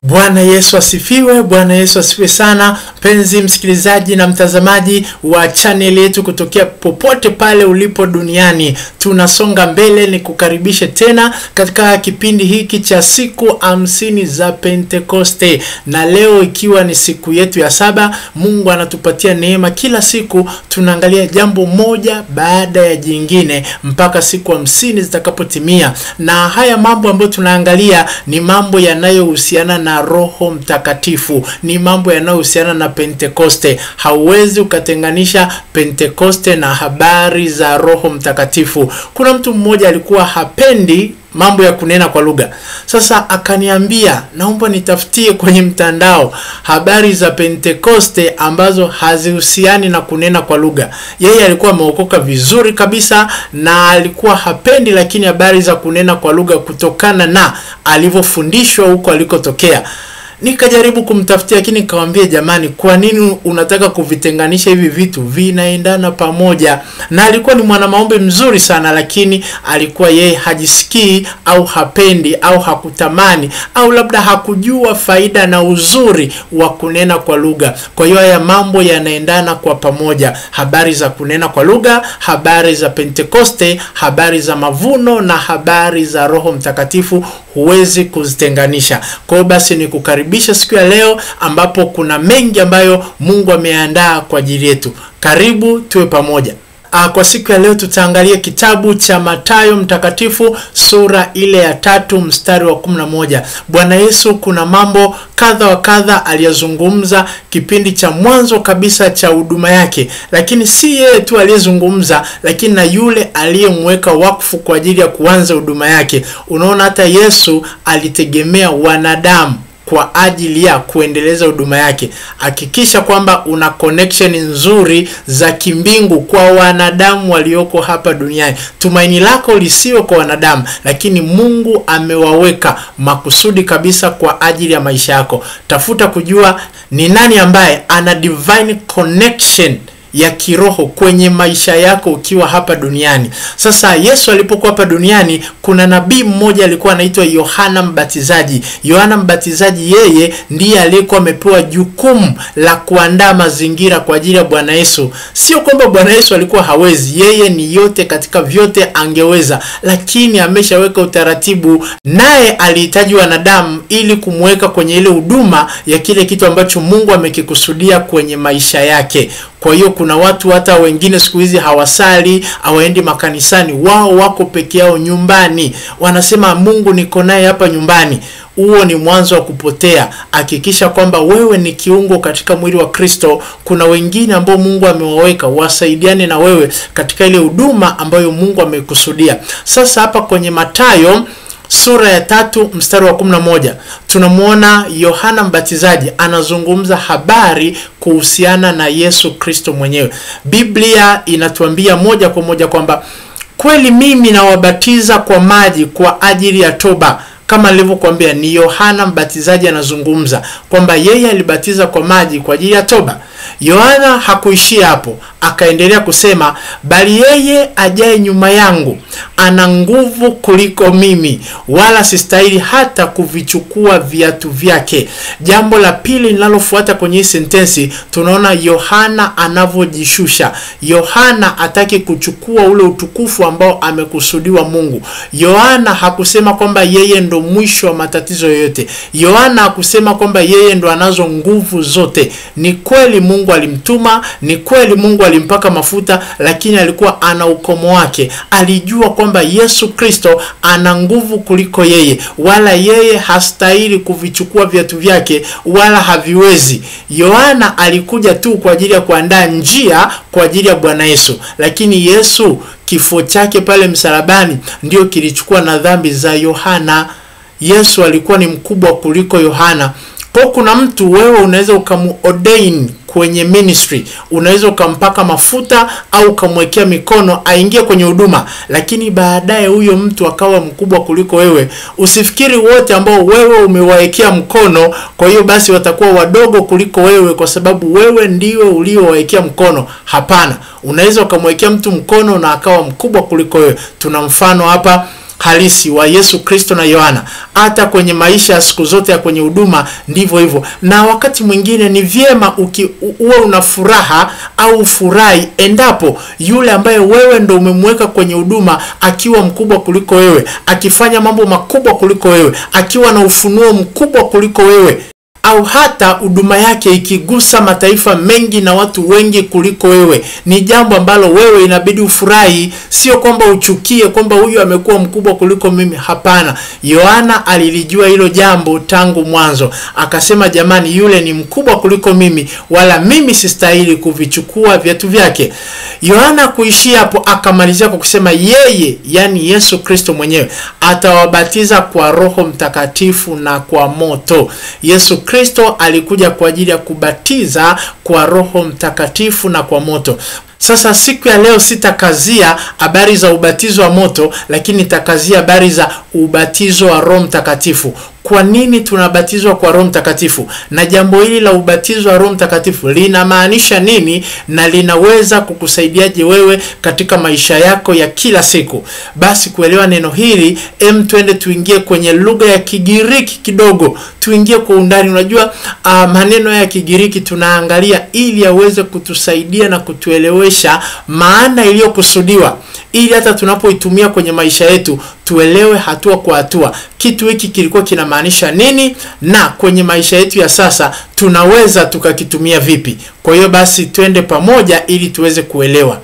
Bwana Yesu asifiwe. Bwana Yesu asifiwe sana, mpenzi msikilizaji na mtazamaji wa channel yetu kutokea popote pale ulipo duniani. Tunasonga mbele, ni kukaribishe tena katika kipindi hiki cha siku 50 za Pentekoste. Na leo ikiwa ni siku yetu ya 7, Mungu anatupatia neema. Kila siku tunaangalia jambo moja baada ya jingine mpaka siku 50 zitakapotimia. Na haya mambo ambayo tunaangalia ni mambo yanayohusiana na Roho Mtakatifu, ni mambo yanayohusiana na Pentekoste. Hauwezi ukatenganisha Pentekoste na habari za Roho Mtakatifu. Kuna mtu mmoja alikuwa hapendi mambo ya kunena kwa lugha. Sasa akaniambia, naomba nitafutie kwenye mtandao habari za Pentekoste ambazo hazihusiani na kunena kwa lugha. Yeye alikuwa ameokoka vizuri kabisa na alikuwa hapendi lakini habari za kunena kwa lugha kutokana na alivyofundishwa huko alikotokea. Nikajaribu kumtafutia, lakini nikamwambia, jamani, kwa nini unataka kuvitenganisha hivi vitu? Vinaendana pamoja. Na alikuwa ni mwana maombi mzuri sana, lakini alikuwa yeye hajisikii au hapendi au hakutamani au labda hakujua faida na uzuri wa kunena kwa lugha. Kwa hiyo haya mambo yanaendana kwa pamoja: habari za kunena kwa lugha, habari za Pentekoste, habari za mavuno na habari za Roho Mtakatifu. Huwezi kuzitenganisha. Kwa hiyo basi nikukaribisha siku ya leo ambapo kuna mengi ambayo Mungu ameandaa kwa ajili yetu. Karibu tuwe pamoja. Kwa siku ya leo tutaangalia kitabu cha Mathayo Mtakatifu sura ile ya 3 mstari wa 11. Bwana Yesu kuna mambo kadha wa kadha aliyozungumza kipindi cha mwanzo kabisa cha huduma yake. Lakini si yeye tu aliyezungumza, lakini na yule aliyemweka wakfu kwa ajili ya kuanza huduma yake. Unaona, hata Yesu alitegemea wanadamu kwa ajili ya kuendeleza huduma yake. Hakikisha kwamba una connection nzuri za kimbingu kwa wanadamu walioko hapa duniani. Tumaini lako lisiwe kwa wanadamu, lakini Mungu amewaweka makusudi kabisa kwa ajili ya maisha yako. Tafuta kujua ni nani ambaye ana divine connection ya kiroho kwenye maisha yako ukiwa hapa duniani. Sasa Yesu alipokuwa hapa duniani, kuna nabii mmoja alikuwa anaitwa Yohana Mbatizaji. Yohana Mbatizaji yeye ndiye aliyekuwa amepewa jukumu la kuandaa mazingira kwa ajili ya Bwana Yesu. Sio kwamba Bwana Yesu alikuwa hawezi, yeye ni yote katika vyote, angeweza, lakini ameshaweka utaratibu, naye alihitaji wanadamu ili kumweka kwenye ile huduma ya kile kitu ambacho Mungu amekikusudia kwenye maisha yake. Kwa hiyo kuna watu hata wengine siku hizi hawasali, hawaendi makanisani, wao wako peke yao nyumbani, wanasema Mungu niko naye hapa nyumbani. Huo ni mwanzo wa kupotea. Hakikisha kwamba wewe ni kiungo katika mwili wa Kristo. Kuna wengine ambao Mungu amewaweka wasaidiane na wewe katika ile huduma ambayo Mungu amekusudia. Sasa hapa kwenye Mathayo sura ya 3 mstari wa 11 tunamuona Yohana Mbatizaji anazungumza habari kuhusiana na Yesu Kristo mwenyewe. Biblia inatuambia moja kwa moja kwamba kweli mimi nawabatiza kwa maji kwa ajili ya toba. Kama nilivyokuambia, ni Yohana Mbatizaji anazungumza kwamba yeye alibatiza kwa maji kwa ajili ya toba. Yohana hakuishia hapo, akaendelea kusema, bali yeye ajaye nyuma yangu ana nguvu kuliko mimi, wala sistahili hata kuvichukua viatu vyake. Jambo la pili linalofuata kwenye hii sentensi, tunaona Yohana anavojishusha. Yohana hataki kuchukua ule utukufu ambao amekusudiwa Mungu. Yohana hakusema kwamba yeye ndo mwisho wa matatizo yote. Yohana hakusema kwamba yeye ndo anazo nguvu zote. Ni kweli Mungu alimtuma, ni kweli Mungu alimpaka mafuta, lakini alikuwa ana ukomo wake. Alijua kwamba Yesu Kristo ana nguvu kuliko yeye, wala yeye hastahili kuvichukua viatu vyake, wala haviwezi. Yohana alikuja tu kwa ajili ya kuandaa njia kwa ajili ya Bwana Yesu, lakini Yesu kifo chake pale msalabani ndio kilichukua na dhambi za Yohana. Yesu alikuwa ni mkubwa kuliko Yohana. Kwa kuna mtu wewe unaweza ukamuordain kwenye ministry, unaweza ukampaka mafuta au ukamwekea mikono aingie kwenye huduma, lakini baadaye huyo mtu akawa mkubwa kuliko wewe. Usifikiri wote ambao wewe umewaekea mkono kwa hiyo basi watakuwa wadogo kuliko wewe kwa sababu wewe ndiwe uliowaekea mkono. Hapana, unaweza ukamwekea mtu mkono na akawa mkubwa kuliko wewe. Tuna mfano hapa. halisi wa Yesu Kristo na Yohana. Hata kwenye maisha ya siku zote ya kwenye huduma ndivyo hivyo. Na wakati mwingine ni vyema uwe una furaha au furahi endapo yule ambaye wewe ndo umemweka kwenye huduma akiwa mkubwa kuliko wewe, akifanya mambo makubwa kuliko wewe, akiwa na ufunuo mkubwa kuliko wewe, au hata huduma yake ikigusa mataifa mengi na watu wengi kuliko wewe, ni jambo ambalo wewe inabidi ufurahi. Sio kwamba uchukie kwamba huyu amekuwa mkubwa kuliko mimi. Hapana. Yohana alilijua hilo jambo tangu mwanzo, akasema jamani, yule ni mkubwa kuliko mimi, wala mimi sistahili kuvichukua viatu vyake. Yohana kuishia hapo, akamalizia kwa kusema yeye, yani Yesu Kristo mwenyewe, atawabatiza kwa Roho Mtakatifu na kwa moto. Yesu Kristo alikuja kwa ajili ya kubatiza kwa Roho Mtakatifu na kwa moto. Sasa siku ya leo sitakazia habari za ubatizo wa moto, lakini nitakazia habari za ubatizo wa Roho Mtakatifu. Kwa nini tunabatizwa kwa Roho Mtakatifu? Na jambo hili la ubatizo wa Roho Mtakatifu linamaanisha nini na linaweza kukusaidiaje wewe katika maisha yako ya kila siku? Basi kuelewa neno hili, twende tuingie kwenye lugha ya Kigiriki kidogo, tuingie kwa undani. Unajua maneno ya Kigiriki tunaangalia ili yaweze kutusaidia na kutuelewesha maana iliyokusudiwa, ili hata tunapoitumia kwenye maisha yetu tuelewe hatua kwa hatua kitu hiki kilikuwa kinamaanisha nini na kwenye maisha yetu ya sasa tunaweza tukakitumia vipi. Kwa hiyo basi twende pamoja ili tuweze kuelewa.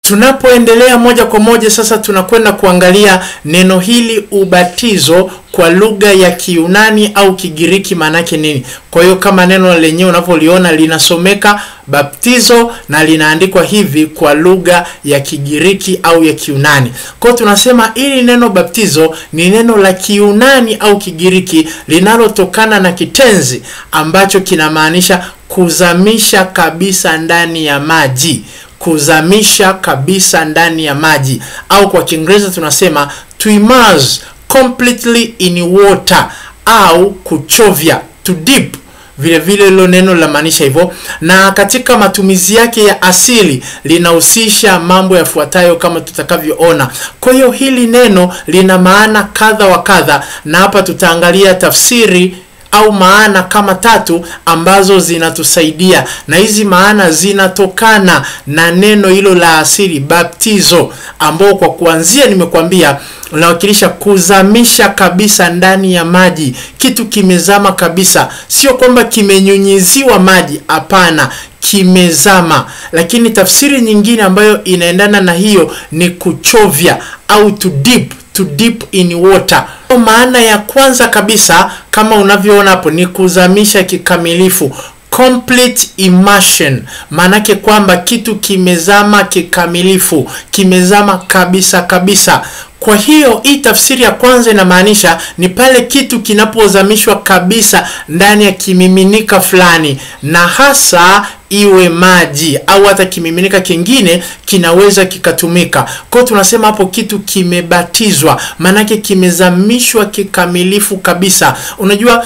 Tunapoendelea moja kwa moja sasa tunakwenda kuangalia neno hili ubatizo kwa lugha ya Kiyunani au Kigiriki maana yake nini. Kwa hiyo kama neno lenyewe unavyoliona linasomeka baptizo na linaandikwa hivi kwa lugha ya Kigiriki au ya Kiyunani. Kwa hiyo tunasema hili neno baptizo ni neno la Kiyunani au Kigiriki linalotokana na kitenzi ambacho kinamaanisha kuzamisha kabisa ndani ya maji. Kuzamisha kabisa ndani ya maji, au kwa Kiingereza tunasema to immerse completely in water, au kuchovya, to dip. Vile vile hilo neno linamaanisha hivyo, na katika matumizi yake ya asili linahusisha mambo yafuatayo kama tutakavyoona. Kwa hiyo hili neno lina maana kadha wa kadha, na hapa tutaangalia tafsiri au maana kama tatu ambazo zinatusaidia, na hizi maana zinatokana na neno hilo la asili baptizo, ambao kwa kuanzia nimekuambia unawakilisha kuzamisha kabisa ndani ya maji. Kitu kimezama kabisa, sio kwamba kimenyunyiziwa maji, hapana, kimezama. Lakini tafsiri nyingine ambayo inaendana na hiyo ni kuchovya au to dip, to dip in water. Maana ya kwanza kabisa kama unavyoona hapo ni kuzamisha kikamilifu, complete immersion. Maanake kwamba kitu kimezama kikamilifu, kimezama kabisa kabisa. Kwa hiyo hii tafsiri ya kwanza inamaanisha ni pale kitu kinapozamishwa kabisa ndani ya kimiminika fulani, na hasa iwe maji au hata kimiminika kingine kinaweza kikatumika. Kwa hiyo tunasema hapo kitu kimebatizwa, maanake kimezamishwa kikamilifu kabisa. Unajua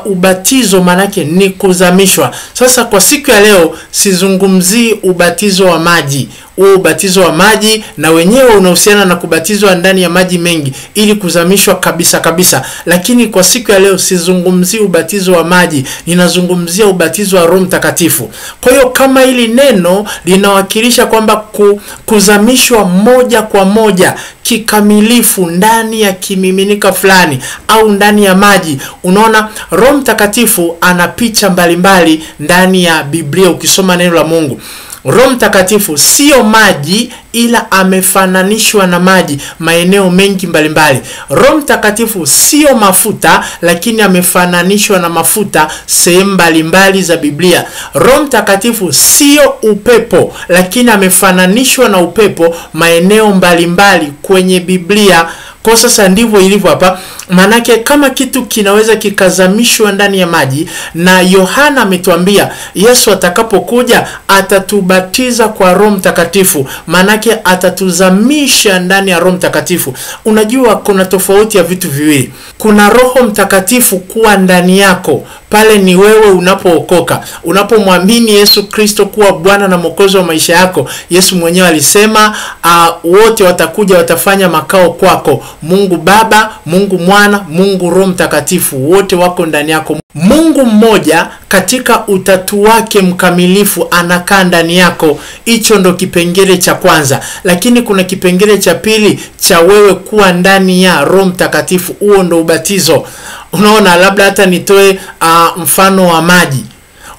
ubatizo maanake ni kuzamishwa. Sasa kwa siku ya leo sizungumzii ubatizo wa maji. Huo ubatizo wa maji na wenyewe unahusiana na kubatizwa ndani ya maji mengi ili kuzamishwa kabisa kabisa. Lakini kwa siku ya leo sizungumzii ubatizo wa maji, ninazungumzia ubatizo wa Roho Mtakatifu. Kwa hiyo kama hili neno linawakilisha kwamba kuzamishwa moja kwa moja kikamilifu ndani ya kimiminika fulani au ndani ya maji. Unaona Roho Mtakatifu ana picha mbalimbali ndani ya Biblia ukisoma neno la Mungu. Roho Mtakatifu sio maji, ila amefananishwa na maji maeneo mengi mbalimbali. Roho Mtakatifu sio mafuta, lakini amefananishwa na mafuta sehemu mbalimbali za Biblia. Roho Mtakatifu sio upepo, lakini amefananishwa na upepo maeneo mbalimbali kwenye Biblia. Kwa sasa ndivyo ilivyo hapa. Manake kama kitu kinaweza kikazamishwa ndani ya maji, na Yohana ametuambia Yesu atakapokuja atatubatiza kwa Roho Mtakatifu, manake atatuzamisha ndani ya Roho Mtakatifu. Unajua kuna tofauti ya vitu viwili. Kuna Roho Mtakatifu kuwa ndani yako Pale ni wewe unapookoka, unapomwamini Yesu Kristo kuwa Bwana na Mwokozi wa maisha yako. Yesu mwenyewe alisema wote watakuja watafanya makao kwako. Mungu Baba, Mungu Mwana, Mungu Roho Mtakatifu, wote wako ndani yako. Mungu mmoja katika utatu wake mkamilifu anakaa ndani yako. Hicho ndo kipengele cha kwanza. Lakini kuna kipengele cha pili cha wewe kuwa ndani ya Roho Mtakatifu. Huo ndo ubatizo. Unaona, labda hata nitoe mfano wa maji.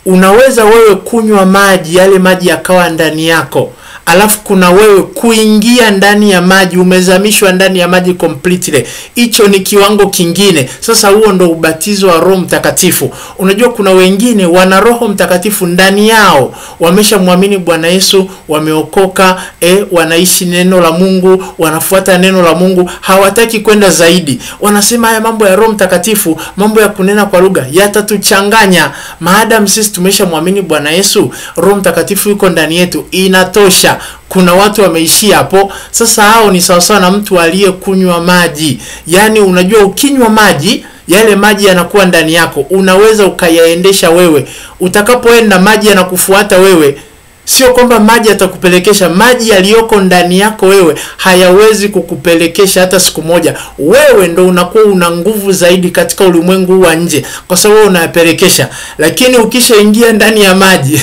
Unaweza wewe kunywa maji, yale maji yakawa ndani yako. Alafu kuna wewe kuingia ndani ya maji, umezamishwa ndani ya maji completely. Hicho ni kiwango kingine. Sasa huo ndo ubatizo wa Roho Mtakatifu. Unajua kuna wengine wana Roho Mtakatifu ndani yao, wameshamwamini Bwana Yesu, wameokoka, wanaishi neno la Mungu, wanafuata neno la Mungu, hawataki kwenda zaidi. Wanasema haya mambo ya Roho Mtakatifu, mambo ya kunena kwa lugha yatatuchanganya. Maadamu sisi tumeshamwamini Bwana Yesu, Roho Mtakatifu yuko ndani yetu, inatosha. Kuna watu wameishia hapo. Sasa hao ni sawasawa na mtu aliyekunywa maji. Yaani unajua ukinywa maji, yale maji yanakuwa ndani yako, unaweza ukayaendesha wewe. Utakapoenda maji yanakufuata wewe. Sio kwamba maji yatakupelekesha, maji yaliyoko ndani yako wewe hayawezi kukupelekesha hata siku moja. Wewe ndo unakuwa una nguvu zaidi katika ulimwengu wa nje, kwa sababu unayapelekesha. Lakini ukishaingia ndani ya maji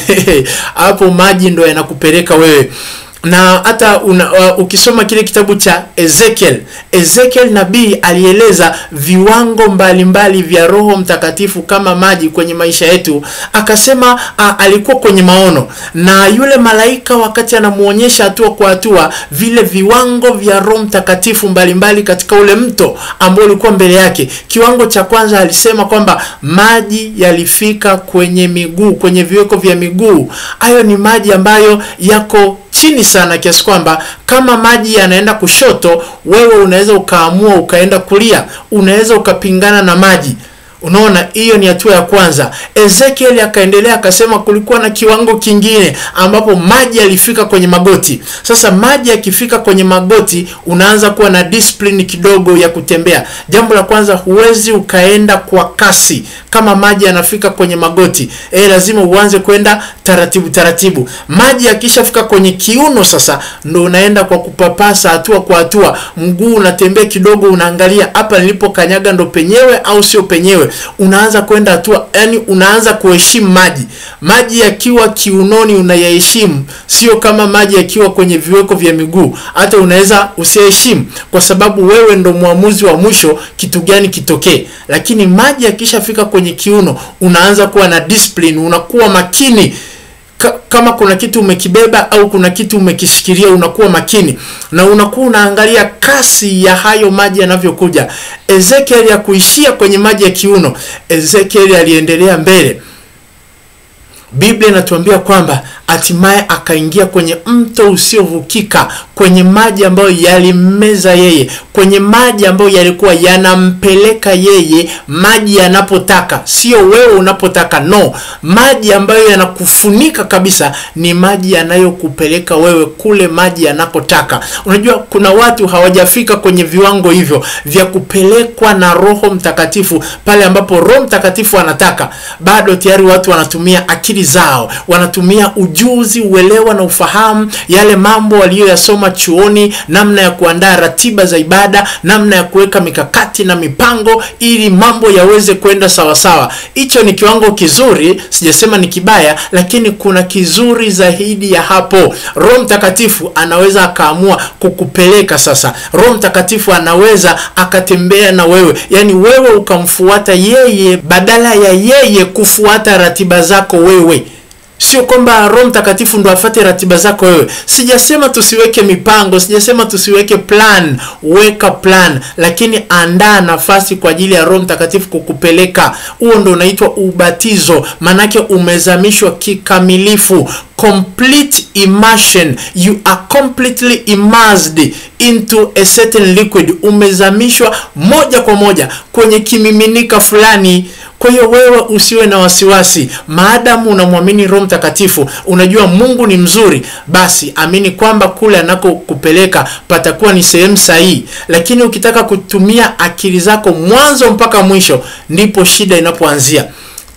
hapo maji ndo yanakupeleka wewe. Na hata ukisoma kile kitabu cha Ezekiel, Ezekiel nabii alieleza viwango mbalimbali vya Roho Mtakatifu kama maji kwenye maisha yetu. Akasema alikuwa kwenye maono, na yule malaika wakati anamuonyesha hatua kwa hatua vile viwango vya Roho Mtakatifu mbalimbali katika ule mto ambao ulikuwa mbele yake. Kiwango cha kwanza alisema kwamba maji yalifika kwenye miguu, kwenye viweko vya miguu. Hayo ni maji ambayo yako chini sana kiasi kwamba kama maji yanaenda kushoto, wewe unaweza ukaamua ukaenda kulia, unaweza ukapingana na maji. Unaona, hiyo ni hatua ya kwanza. Ezekiel akaendelea akasema kulikuwa na kiwango kingine ambapo maji yalifika kwenye magoti. Sasa maji yakifika kwenye magoti, unaanza kuwa na discipline kidogo ya kutembea. Jambo la kwanza, huwezi ukaenda kwa kasi kama maji yanafika kwenye magoti. Lazima uanze kwenda taratibu taratibu. Maji yakishafika kwenye kiuno sasa ndo unaenda kwa kupapasa hatua kwa hatua. Mguu unatembea kidogo, unaangalia hapa nilipokanyaga ndo penyewe au sio penyewe. Unaanza kwenda hatua, yani unaanza kuheshimu maji. Maji yakiwa kiunoni unayaheshimu, sio kama maji yakiwa kwenye viweko vya miguu. Hata unaweza usiheshimu kwa sababu wewe ndo muamuzi wa mwisho kitu gani kitokee. Lakini maji yakishafika kwenye kiuno, unaanza kuwa na discipline, unakuwa makini. Kama kuna kitu umekibeba au kuna kitu umekishikilia, unakuwa makini na unakuwa unaangalia kasi ya hayo maji yanavyokuja. Ezekiel ya kuishia kwenye maji ya kiuno, Ezekiel aliendelea mbele. Biblia inatuambia kwamba hatimaye akaingia kwenye mto usiovukika, kwenye maji ambayo yalimeza yeye, kwenye maji ambayo yalikuwa yanampeleka yeye maji yanapotaka, sio wewe unapotaka. No, maji ambayo yanakufunika kabisa ni maji yanayokupeleka wewe kule maji yanakotaka. Unajua kuna watu hawajafika kwenye viwango hivyo vya kupelekwa na Roho Mtakatifu pale ambapo Roho Mtakatifu anataka. Bado tayari watu wanatumia akili zao, wanatumia ujuzi, uelewa na ufahamu, yale mambo waliyoyasoma chuoni, namna ya kuandaa ratiba za ibada, namna ya kuweka mikakati na mipango ili mambo yaweze kwenda sawasawa. Hicho ni kiwango kizuri, sijasema ni kibaya, lakini kuna kizuri zaidi ya hapo. Roho Mtakatifu anaweza akaamua kukupeleka sasa. Roho Mtakatifu anaweza akatembea na wewe, yani wewe ukamfuata yeye badala ya yeye kufuata ratiba zako wewe. Sio kwamba Roho Mtakatifu ndo afuate ratiba zako wewe. Sijasema tusiweke mipango, sijasema tusiweke plan. Weka plan, lakini andaa nafasi kwa ajili ya Roho Mtakatifu kukupeleka. Huo ndo unaitwa ubatizo, manake umezamishwa kikamilifu. Complete immersion. You are completely immersed into a certain liquid. Umezamishwa moja kwa moja kwenye kimiminika fulani. Kwa hiyo wewe usiwe na wasiwasi. Maadamu unamwamini Roho Mtakatifu, unajua Mungu ni mzuri, basi amini kwamba kule anakokupeleka patakuwa ni sehemu sahihi. Lakini ukitaka kutumia akili zako mwanzo mpaka mwisho, ndipo shida inapoanzia.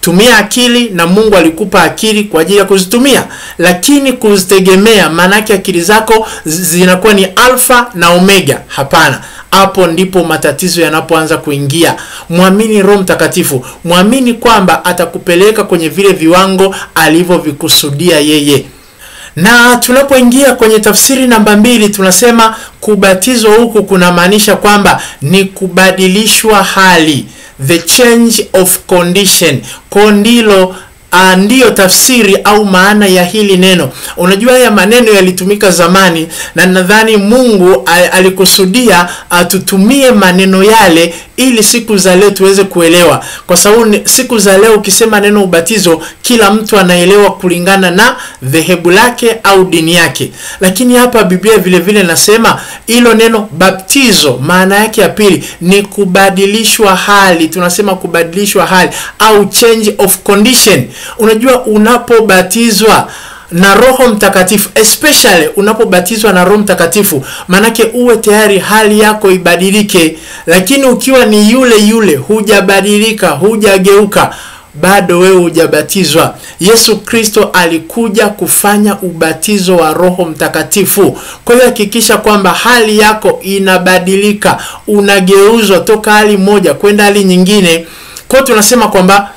Tumia akili, na Mungu alikupa akili kwa ajili ya kuzitumia, lakini kuzitegemea, maanake akili zako zinakuwa ni alfa na omega. Hapana, hapo ndipo matatizo yanapoanza kuingia. Mwamini Roho Mtakatifu, mwamini kwamba atakupeleka kwenye vile viwango alivyovikusudia yeye. Na tunapoingia kwenye tafsiri namba 2, tunasema kubatizwa huku kunamaanisha kwamba ni kubadilishwa hali, the change of condition. Kwa ndilo ndiyo tafsiri au maana ya hili neno. Unajua haya maneno yalitumika zamani, na nadhani Mungu alikusudia tutumie maneno yale ili siku za leo tuweze kuelewa. Kwa sababu siku za leo ukisema neno ubatizo, kila mtu anaelewa kulingana na dhehebu lake au dini yake. Lakini hapa Biblia vile vile nasema hilo neno baptizo maana yake ya pili ni kubadilishwa hali. Tunasema kubadilishwa hali au change of condition. Unajua unapobatizwa na Roho Mtakatifu, especially unapobatizwa na Roho Mtakatifu, manake uwe tayari hali yako ibadilike. Lakini ukiwa ni yule yule, hujabadilika, hujageuka, bado wewe hujabatizwa. Yesu Kristo alikuja kufanya ubatizo wa Roho Mtakatifu. Kwa hiyo hakikisha kwamba hali yako inabadilika, unageuzwa toka hali moja kwenda hali nyingine. Kwa hiyo tunasema kwamba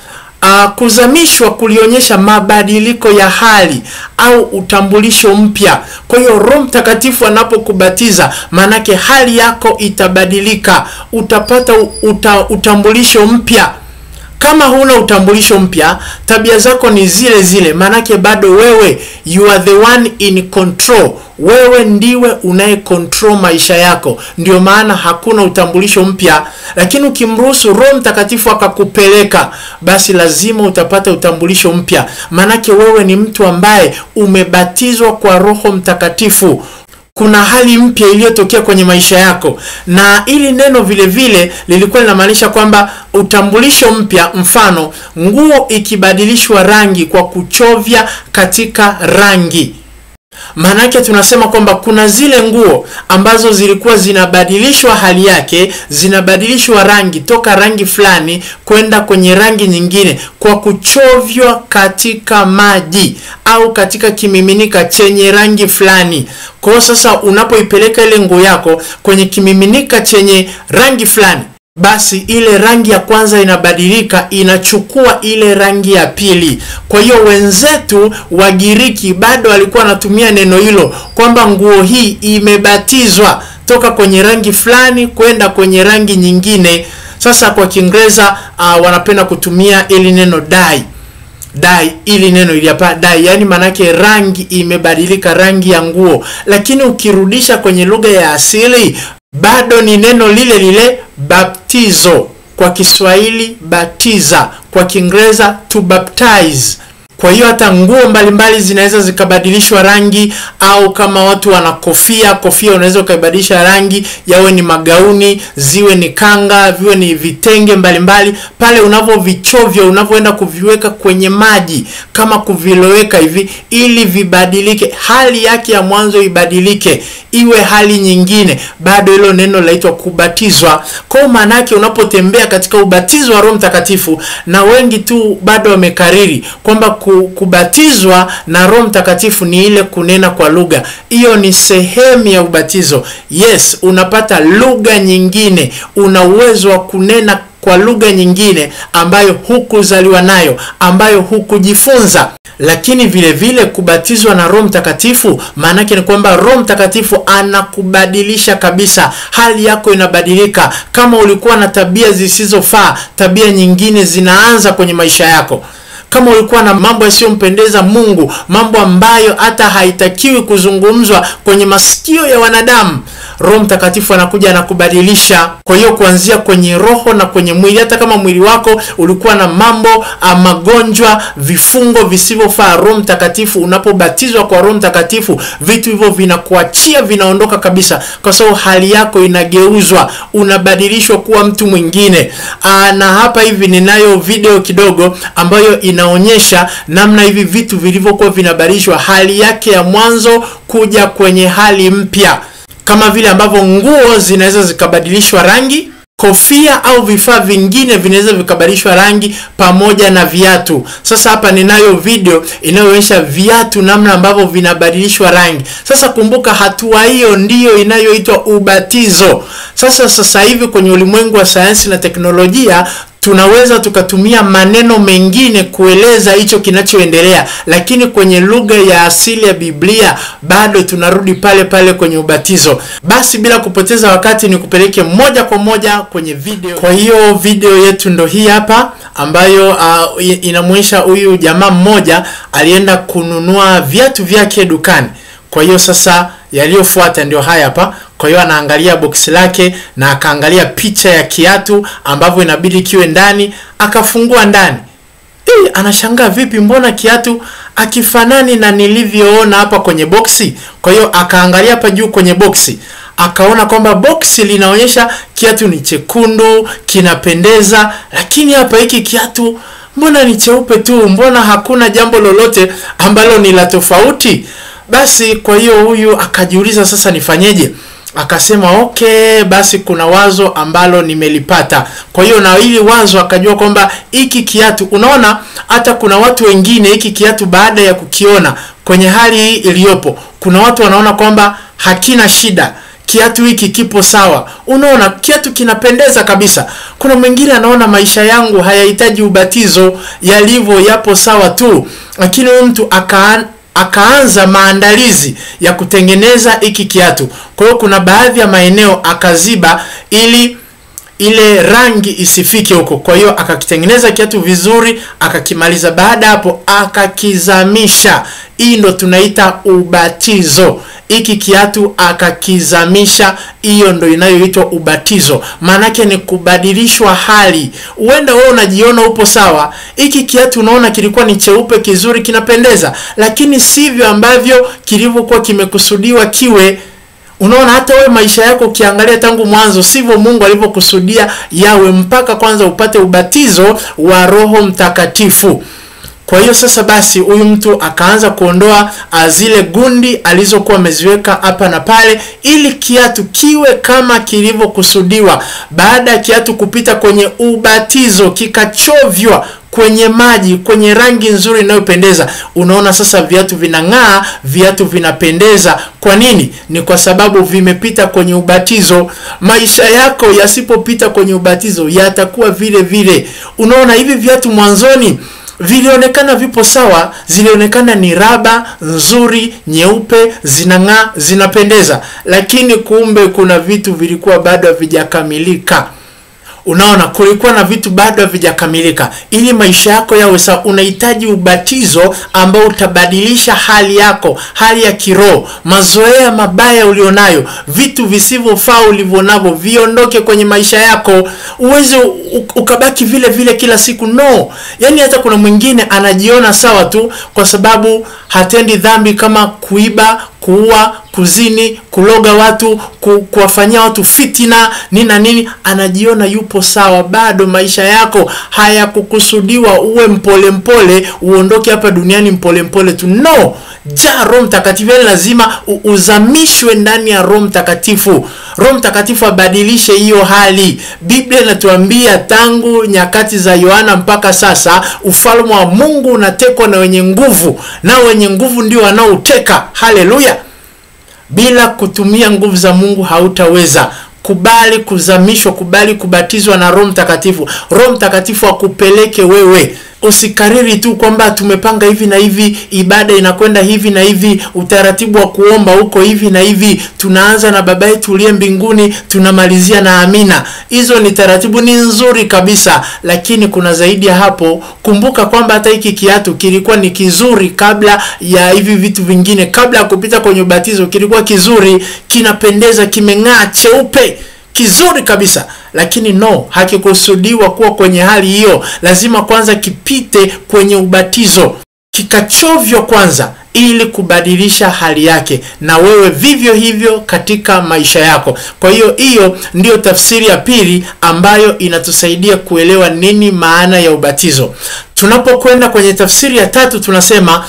kuzamishwa kulionyesha mabadiliko ya hali au utambulisho mpya. Kwa hiyo Roho Mtakatifu anapokubatiza, manake hali yako itabadilika, utapata utambulisho mpya. Kama huna utambulisho mpya, tabia zako ni zile zile, manake bado wewe you are the one in control. Wewe ndiwe unaye control maisha yako. Ndio maana hakuna utambulisho mpya. Lakini ukimruhusu Roho Mtakatifu akakupeleka, basi lazima utapata utambulisho mpya. Manake wewe ni mtu ambaye umebatizwa kwa Roho Mtakatifu. Kuna hali mpya iliyotokea kwenye maisha yako. Na ili neno vile vile lilikuwa linamaanisha kwamba utambulisho mpya, mfano nguo ikibadilishwa rangi kwa kuchovya katika rangi. Maanake tunasema kwamba kuna zile nguo ambazo zilikuwa zinabadilishwa hali yake, zinabadilishwa rangi toka rangi fulani kwenda kwenye rangi nyingine kwa kuchovywa katika maji au katika kimiminika chenye rangi fulani. Kwa hiyo sasa unapoipeleka ile nguo yako kwenye kimiminika chenye rangi fulani, basi ile rangi ya kwanza inabadilika, inachukua ile rangi ya pili. Kwa hiyo wenzetu Wagiriki bado walikuwa wanatumia neno hilo kwamba nguo hii imebatizwa toka kwenye rangi fulani kwenda kwenye rangi nyingine. Sasa kwa Kiingereza wanapenda kutumia ili neno dye. Dye, ili neno ili hapa dye, yani manake rangi imebadilika, rangi ya nguo. Lakini ukirudisha kwenye lugha ya asili bado ni neno lile lile baptizo. Kwa Kiswahili batiza, kwa Kiingereza to baptize. Kwa hiyo hata nguo mbalimbali zinaweza zikabadilishwa rangi, au kama watu wana kofia, kofia unaweza ukaibadilisha rangi, yawe ni magauni, ziwe ni kanga, viwe ni vitenge mbalimbali. Pale unavovichovya, unavoenda kuviweka kwenye maji, kama kuviloweka hivi, ili vibadilike, hali yake ya mwanzo ibadilike, iwe hali nyingine, bado hilo neno laitwa kubatizwa. Kwa maana yake unapotembea katika ubatizo wa Roho Mtakatifu, na wengi tu bado wamekariri kwamba kubatizwa na Roho Mtakatifu ni ile kunena kwa lugha. Hiyo ni sehemu ya ubatizo. Yes, unapata lugha nyingine, una uwezo wa kunena kwa lugha nyingine ambayo hukuzaliwa nayo, ambayo hukujifunza. Lakini vile vile kubatizwa na Roho Mtakatifu maana yake ni kwamba Roho Mtakatifu anakubadilisha kabisa, hali yako inabadilika. Kama ulikuwa na tabia zisizofaa, tabia nyingine zinaanza kwenye maisha yako. Kama ulikuwa na mambo yasiyompendeza Mungu, mambo ambayo hata haitakiwi kuzungumzwa kwenye masikio ya wanadamu, Roho Mtakatifu anakuja na kubadilisha. Kwa hiyo kuanzia kwenye roho na kwenye mwili, hata kama mwili wako ulikuwa na mambo, magonjwa, vifungo visivyofaa, Roho Mtakatifu, unapobatizwa kwa Roho Mtakatifu, vitu hivyo vinakuachia, vinaondoka kabisa, kwa sababu hali yako inageuzwa, unabadilishwa kuwa mtu mwingine. Na hapa hivi ninayo video kidogo ambayo inaonyesha namna hivi vitu vilivyokuwa vinabadilishwa, hali yake ya mwanzo kuja kwenye hali mpya. Kama vile ambavyo nguo zinaweza zikabadilishwa rangi, Kofia au vifaa vingine vinaweza vikabadilishwa rangi pamoja na viatu. Sasa hapa ninayo video inayoonyesha viatu namna ambavyo vinabadilishwa rangi. Sasa kumbuka, hatua hiyo ndiyo inayoitwa ubatizo. Sasa hivi kwenye ulimwengu wa sayansi na teknolojia tunaweza tukatumia maneno mengine kueleza hicho kinachoendelea, lakini kwenye lugha ya asili ya Biblia bado tunarudi pale pale kwenye ubatizo. Basi bila kupoteza wakati nikupeleke moja kwa moja kwenye video. Kwa hiyo video yetu ndo hii hapa, ambayo inamuonyesha huyu jamaa mmoja alienda kununua viatu vyake dukani. Kwa hiyo sasa yaliyofuata ndio haya hapa. Kwa hiyo anaangalia box lake na akaangalia picha ya kiatu ambavyo inabidi kiwe ndani, akafungua ndani. Anashangaa, vipi, mbona kiatu akifanani na nilivyoona hapa kwenye boxi? Kwa hiyo akaangalia hapa juu kwenye boxi, akaona kwamba boxi linaonyesha kiatu ni chekundu, kinapendeza, lakini hapa hiki kiatu mbona ni cheupe tu, mbona hakuna jambo lolote ambalo ni la tofauti? Basi kwa hiyo huyu akajiuliza, sasa nifanyeje? Akasema okay, basi kuna wazo ambalo nimelipata. Kwa hiyo na hili wazo akajua kwamba hiki kiatu, unaona hata kuna watu wengine hiki kiatu baada ya kukiona kwenye hali hii iliyopo, kuna watu wanaona kwamba hakina shida, kiatu hiki kipo sawa. Unaona kiatu kinapendeza kabisa. Kuna mwingine anaona maisha yangu hayahitaji ubatizo, yalivyo yapo sawa tu. Lakini huyu mtu akaanza maandalizi ya kutengeneza hiki kiatu. Kwa hiyo kuna baadhi ya maeneo akaziba ili ile rangi isifike huko. Kwa hiyo akakitengeneza kiatu vizuri, akakimaliza. Baada hapo akakizamisha. Hii ndo tunaita ubatizo. Hiki kiatu akakizamisha, hiyo ndo inayoitwa ubatizo. Maanake ni kubadilishwa hali. Uenda wewe unajiona upo sawa, hiki kiatu unaona kilikuwa ni cheupe kizuri kinapendeza, lakini sivyo ambavyo kilivyokuwa kimekusudiwa kiwe. Unaona hata wewe maisha yako ukiangalia tangu mwanzo sivyo Mungu alivyokusudia yawe, mpaka kwanza upate ubatizo wa Roho Mtakatifu. Kwa hiyo sasa basi huyu mtu akaanza kuondoa zile gundi alizokuwa ameziweka hapa na pale ili kiatu kiwe kama kilivyokusudiwa. Baada ya kiatu kupita kwenye ubatizo kikachovywa kwenye maji, kwenye rangi nzuri inayopendeza. Unaona sasa viatu vinang'aa, viatu vinapendeza. Kwa nini? Ni kwa sababu vimepita kwenye ubatizo. Maisha yako yasipopita kwenye ubatizo yatakuwa vile vile. Unaona hivi viatu mwanzoni vilionekana vipo sawa, zilionekana ni raba nzuri, nyeupe, zinang'aa, zinapendeza, lakini kumbe kuna vitu vilikuwa bado havijakamilika. Unaona kulikuwa na vitu bado havijakamilika. Ili maisha yako yawe sawa, unahitaji ubatizo ambao utabadilisha hali yako, hali ya kiroho, mazoea mabaya ulionayo, vitu visivyofaa ulivyonavyo viondoke kwenye maisha yako. Uweze ukabaki vile vile kila siku, no. Yani hata kuna mwingine anajiona sawa tu kwa sababu hatendi dhambi kama kuiba, kuua, kuzini, kuloga watu, kuwafanyia watu fitina, nini na nini, anajiona yupo sawa. Bado maisha yako hayakukusudiwa uwe mpole mpole, uondoke hapa duniani mpole mpole tu. No, jaa Roho Mtakatifu. Lazima uzamishwe ndani ya Roho Mtakatifu. Roho Mtakatifu abadilishe hiyo hali. Biblia inatuambia tangu nyakati za Yohana mpaka sasa ufalme wa Mungu unatekwa na wenye nguvu, na wenye nguvu ndio wanaouteka. Haleluya. Bila kutumia nguvu za Mungu hautaweza. Kubali kuzamishwa, kubali kubatizwa na Roho Mtakatifu. Roho Mtakatifu akupeleke wewe. Usikariri tu kwamba tumepanga hivi na hivi, ibada inakwenda hivi na hivi, utaratibu wa kuomba uko hivi na hivi, tunaanza na Baba yetu uliye mbinguni, tunamalizia na amina. Hizo ni taratibu, ni nzuri kabisa, lakini kuna zaidi ya hapo. Kumbuka kwamba hata hiki kiatu kilikuwa ni kizuri kabla ya hivi vitu vingine, kabla ya kupita kwenye ubatizo kilikuwa kizuri, kinapendeza, kimeng'aa, cheupe, kizuri kabisa. Lakini no, hakikusudiwa kuwa kwenye hali hiyo. Lazima kwanza kipite kwenye ubatizo, kikachovyo kwanza ili kubadilisha hali yake, na wewe vivyo hivyo katika maisha yako. Kwa hiyo hiyo ndiyo tafsiri ya pili ambayo inatusaidia kuelewa nini maana ya ubatizo. Tunapokwenda kwenye tafsiri ya tatu tunasema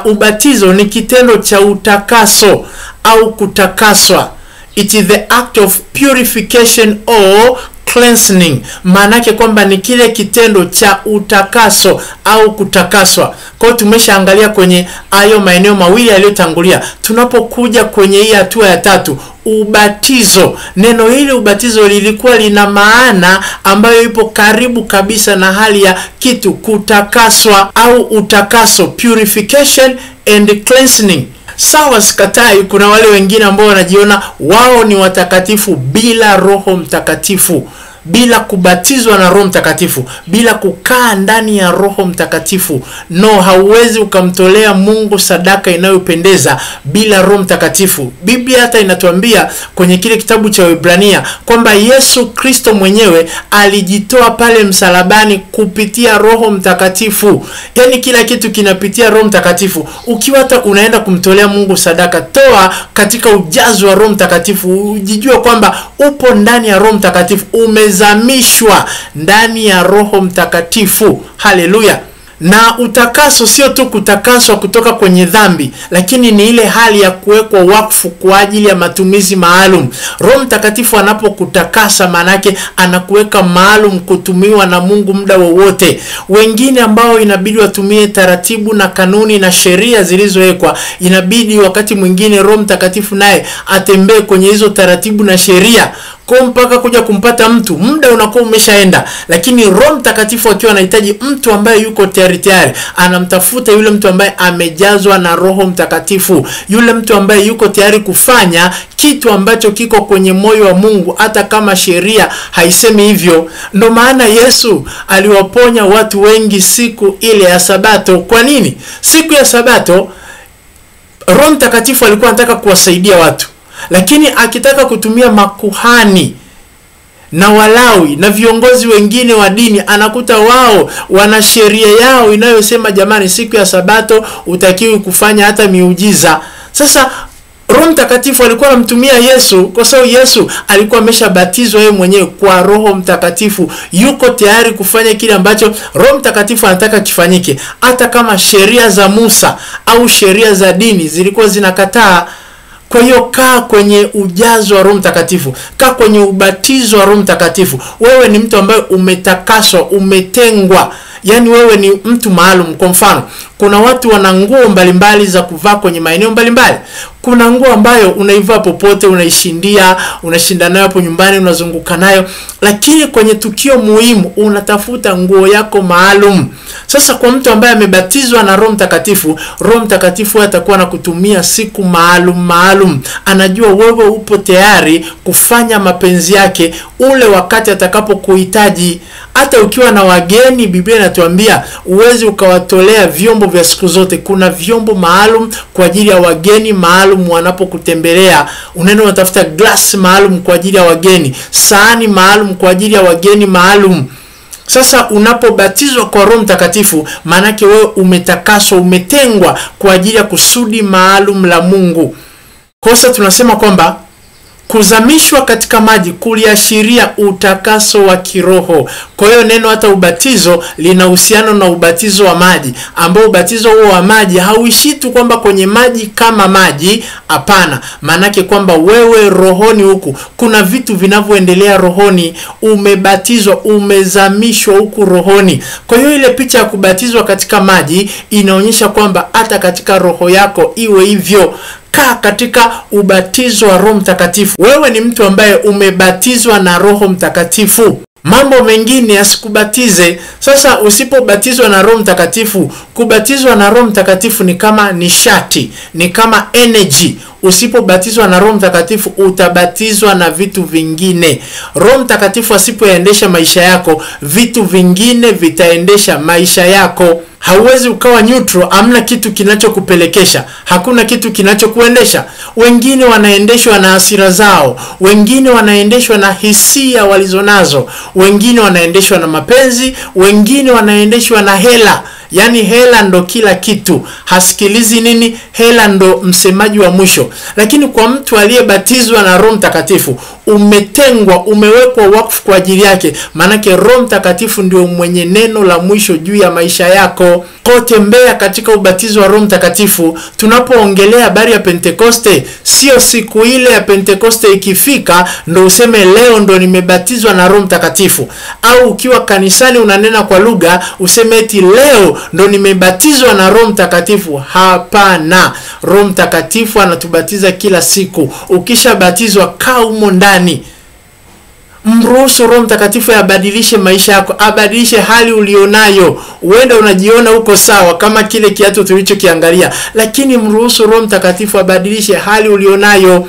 ubatizo ni kitendo cha utakaso au kutakaswa. It is the act of purification or cleansing. Maana yake kwamba ni kile kitendo cha utakaso au kutakaswa. Kwa hiyo tumeshaangalia kwenye hayo maeneo mawili yaliyotangulia. Tunapokuja kwenye hii hatua ya tatu, ubatizo. Neno hili ubatizo lilikuwa lina maana ambayo ipo karibu kabisa na hali ya kitu kutakaswa au utakaso, purification and cleansing. Sawa, sikatai, kuna wale wengine ambao wanajiona wao ni watakatifu bila Roho Mtakatifu, bila kubatizwa na Roho Mtakatifu, bila kukaa ndani ya Roho Mtakatifu. No, hauwezi ukamtolea Mungu sadaka inayopendeza bila Roho Mtakatifu. Biblia hata inatuambia kwenye kile kitabu cha Waebrania kwamba Yesu Kristo mwenyewe alijitoa pale msalabani kupitia Roho Mtakatifu. Yaani kila kitu kinapitia Roho Mtakatifu. Ukiwa hata unaenda kumtolea Mungu sadaka, toa katika ujazo wa Roho Mtakatifu. Ujijue kwamba upo ndani ya Roho Mtakatifu, umezamishwa ndani ya Roho Mtakatifu. Haleluya. Na utakaso sio tu kutakaswa kutoka kwenye dhambi, lakini ni ile hali ya kuwekwa wakfu kwa ajili ya matumizi maalum. Roho Mtakatifu anapokutakasa, maanake anakuweka maalum kutumiwa na Mungu muda wowote. Wengine ambao inabidi watumie taratibu na kanuni na sheria zilizowekwa, inabidi wakati mwingine Roho Mtakatifu naye atembee kwenye hizo taratibu na sheria, kwa mpaka kuja kumpata mtu muda unakuwa umeshaenda. Lakini Roho Mtakatifu akiwa anahitaji mtu ambaye yuko tayari tayari, anamtafuta yule mtu ambaye amejazwa na Roho Mtakatifu, yule mtu ambaye yuko tayari kufanya kitu ambacho kiko kwenye moyo wa Mungu hata kama sheria haisemi hivyo. Ndio maana Yesu aliwaponya watu wengi siku ile ya Sabato. Kwa nini? Siku ya Sabato Roho Mtakatifu alikuwa anataka kuwasaidia watu, lakini akitaka kutumia makuhani na Walawi na viongozi wengine wa dini, anakuta wao wana sheria yao inayosema jamani, siku ya Sabato utakiwi kufanya hata miujiza. Sasa Roho Mtakatifu alikuwa anamtumia Yesu kwa sababu Yesu alikuwa ameshabatizwa yeye mwenyewe kwa Roho Mtakatifu, yuko tayari kufanya kile ambacho Roho Mtakatifu anataka kifanyike, hata kama sheria za Musa au sheria za dini zilikuwa zinakataa. Kwa hiyo kaa kwenye ujazo wa Roho Mtakatifu, kaa kwenye ubatizo wa Roho Mtakatifu. Wewe ni mtu ambaye umetakaswa, umetengwa. Yaani wewe ni mtu maalum. Kwa mfano, kuna watu wana nguo mbalimbali za kuvaa kwenye maeneo mbalimbali. Kuna nguo ambayo unaivaa popote, unaishindia, unashinda nayo hapo nyumbani, unazunguka nayo. Lakini kwenye tukio muhimu unatafuta nguo yako maalum. Sasa kwa mtu ambaye amebatizwa na Roho Mtakatifu, Roho Mtakatifu atakuwa anakutumia siku maalum maalum. Anajua wewe upo tayari kufanya mapenzi yake ule wakati atakapokuhitaji. Hata ukiwa na wageni, Biblia inatuambia uwezi ukawatolea vyombo vya siku zote. Kuna vyombo maalum kwa ajili ya wageni maalum wanapokutembelea. Unaenda unatafuta glass maalum kwa ajili ya wageni, sahani maalum kwa ajili ya wageni maalum. Sasa unapobatizwa kwa Roho Mtakatifu, maanake wewe umetakaswa, umetengwa kwa ajili ya kusudi maalum la Mungu. Kosa tunasema kwamba kuzamishwa katika maji kuliashiria utakaso wa kiroho. Kwa hiyo neno hata ubatizo lina uhusiano na ubatizo wa maji, ambao ubatizo huo wa maji hauishi tu kwamba kwenye maji kama maji, hapana. Maanake kwamba wewe rohoni huku kuna vitu vinavyoendelea rohoni, umebatizwa, umezamishwa huku rohoni. Kwa hiyo ile picha ya kubatizwa katika maji inaonyesha kwamba hata katika roho yako iwe hivyo. Kaa katika ubatizo wa Roho Mtakatifu. Wewe ni mtu ambaye umebatizwa na Roho Mtakatifu. Mambo mengine yasikubatize. Sasa usipobatizwa na Roho Mtakatifu, kubatizwa na Roho Mtakatifu ni kama nishati, ni kama energy. Usipobatizwa na Roho Mtakatifu utabatizwa na vitu vingine. Roho Mtakatifu asipoendesha maisha yako, vitu vingine vitaendesha maisha yako. Hauwezi ukawa neutral, hamna kitu kinachokupelekesha, hakuna kitu kinachokuendesha. Wengine wanaendeshwa na hasira zao, wengine wanaendeshwa na hisia walizonazo, wengine wanaendeshwa na mapenzi, wengine wanaendeshwa na hela. Yaani hela ndo kila kitu, hasikilizi nini, hela ndo msemaji wa mwisho. Lakini kwa mtu aliyebatizwa na Roho Mtakatifu, umetengwa, umewekwa wakfu kwa ajili yake, maanake Roho Mtakatifu ndio mwenye neno la mwisho juu ya maisha yako. Kotembea katika ubatizo wa Roho Mtakatifu. Tunapoongelea habari ya Pentekoste, sio siku ile ya Pentekoste ikifika ndo useme leo ndo nimebatizwa na Roho Mtakatifu, au ukiwa kanisani unanena kwa lugha useme eti leo ndo nimebatizwa na Roho Mtakatifu. Hapana, Roho Mtakatifu anatubatiza kila siku. Ukishabatizwa, kaa humo ndani. Mruhusu Roho Mtakatifu abadilishe maisha yako, abadilishe hali ulionayo. Uenda unajiona uko sawa kama kile kiatu tulichokiangalia, lakini mruhusu Roho Mtakatifu abadilishe hali ulionayo.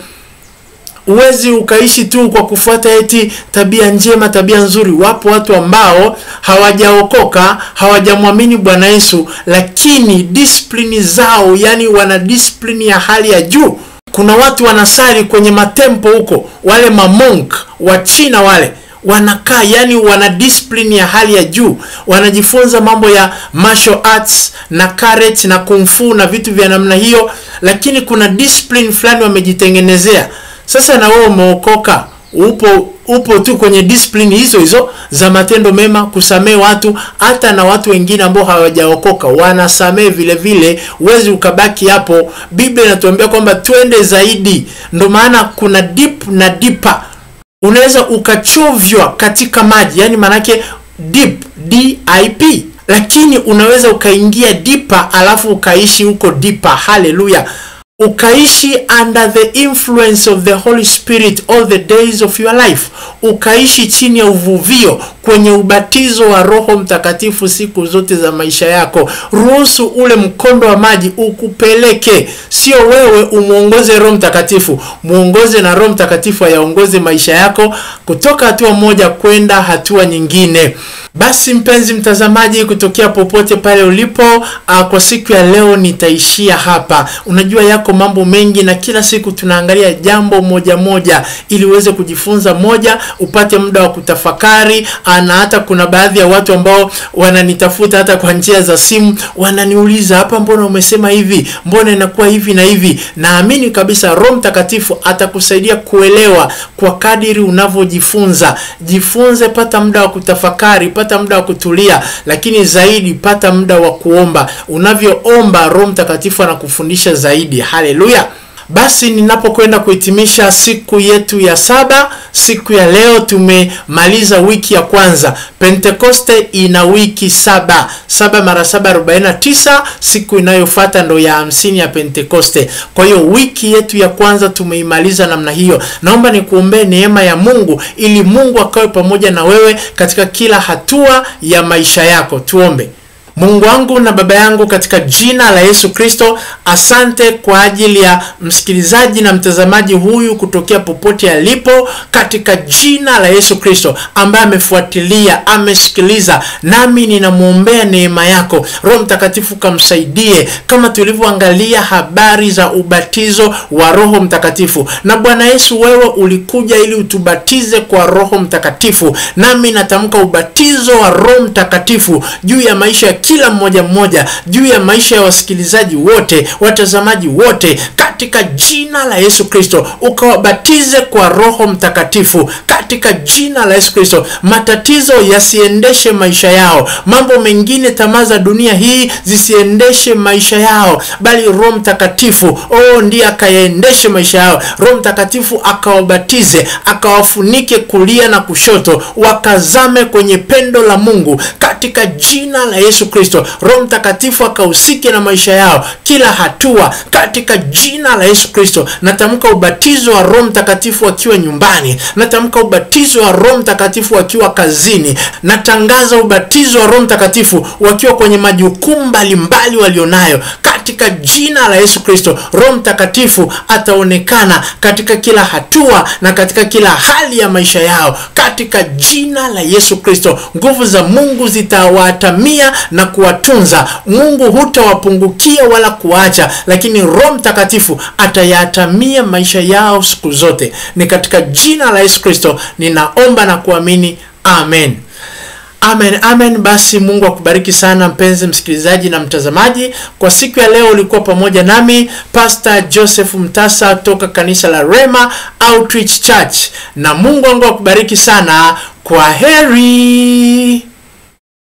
Uwezi ukaishi tu kwa kufuata eti tabia njema, tabia nzuri. Wapo watu ambao hawajaokoka, hawajamwamini Bwana Yesu, lakini disiplini zao, yani wana disiplini ya hali ya juu. Kuna watu wanasali kwenye matempo huko, wale mamonk wa China wale wanakaa, yani wana discipline ya hali ya juu, wanajifunza mambo ya martial arts na karate na kung fu na vitu vya namna hiyo, lakini kuna discipline fulani wamejitengenezea. Sasa na wewe umeokoka, upo tu kwenye discipline hizo hizo za matendo mema, kusamehe watu, hata na watu wengine ambao hawajaokoka wanasamehe vile vile. Huwezi ukabaki hapo. Biblia inatuambia kwamba twende zaidi. Ndio maana kuna deep na deeper. Unaweza ukachovywa katika maji, yani manake deep, D-I-P, lakini unaweza ukaingia deeper alafu ukaishi huko deeper. Haleluya. Ukaishi under the influence of the Holy Spirit all the days of your life. Ukaishi chini ya uvuvio kwenye ubatizo wa Roho Mtakatifu siku zote za maisha yako. Ruhusu ule mkondo wa maji ukupeleke. Sio wewe umuongoze Roho Mtakatifu, muongoze na Roho Mtakatifu ayaongoze maisha yako kutoka hatua moja kwenda hatua nyingine. Basi mpenzi mtazamaji, kutokea popote pale ulipo, kwa siku ya leo nitaishia hapa. Unajua yako mambo mengi na kila siku tunaangalia jambo moja moja ili uweze kujifunza moja, upate muda wa kutafakari. Na hata kuna baadhi ya watu ambao wananitafuta hata kwa njia za simu, wananiuliza hapa, mbona umesema hivi, mbona inakuwa hivi na hivi. Naamini kabisa Roho Mtakatifu atakusaidia kuelewa kwa kadiri unavyojifunza. Jifunze, pata muda wa kutafakari, pata muda wa kutulia, lakini zaidi pata muda wa kuomba. Unavyoomba Roho Mtakatifu anakufundisha zaidi. Haleluya. Basi ninapokwenda kuhitimisha siku yetu ya 7, siku ya leo tumemaliza wiki ya kwanza. Pentekoste ina wiki 7. 7 mara 7 49, siku inayofuata ndo ya 50 ya Pentekoste. Kwa hiyo wiki yetu ya kwanza tumeimaliza namna hiyo. Naomba nikuombee neema ya Mungu ili Mungu akawe pamoja na wewe katika kila hatua ya maisha yako. Tuombe. Mungu wangu na Baba yangu, katika jina la Yesu Kristo, asante kwa ajili ya msikilizaji na mtazamaji huyu kutokea popote alipo, katika jina la Yesu Kristo, ambaye amefuatilia, amesikiliza. Nami ninamuombea neema yako. Roho Mtakatifu kamsaidie, kama tulivyoangalia habari za ubatizo wa Roho Mtakatifu. Na Bwana Yesu, wewe ulikuja ili utubatize kwa Roho Mtakatifu. Nami natamka ubatizo wa Roho Mtakatifu juu ya maisha kila mmoja mmoja, juu ya maisha ya wasikilizaji wote, watazamaji wote, katika jina la Yesu Kristo. Ukawabatize kwa Roho Mtakatifu katika jina la Yesu Kristo. Matatizo yasiendeshe maisha yao, mambo mengine, tamaa za dunia hii zisiendeshe maisha yao, bali Roho Mtakatifu ndiye akayaendeshe maisha yao. Roho Mtakatifu akawabatize, akawafunike kulia na kushoto, wakazame kwenye pendo la Mungu katika jina la Yesu Kristo. Roho Mtakatifu akahusike na maisha yao kila hatua katika jina la Yesu Kristo. Natamka ubatizo wa Roho Mtakatifu akiwa nyumbani, natamka ubatizo wa Roho Mtakatifu akiwa kazini, natangaza ubatizo wa Roho Mtakatifu wakiwa kwenye majukumu mbalimbali walionayo katika jina la Yesu Kristo. Roho Mtakatifu ataonekana katika kila hatua na katika kila hali ya maisha yao katika jina la Yesu Kristo. Nguvu za Mungu zitawatamia na kuwatunza. Mungu hutawapungukia wala kuacha, lakini Roho Mtakatifu atayatamia maisha yao siku zote. Ni katika jina la Yesu Kristo ninaomba na kuamini, amen. Amen, amen. Basi Mungu akubariki sana mpenzi msikilizaji na mtazamaji. Kwa siku ya leo ulikuwa pamoja nami Pastor Joseph Mtasa toka kanisa la Rema Outreach Church, na Mungu wangu akubariki sana. Kwa heri.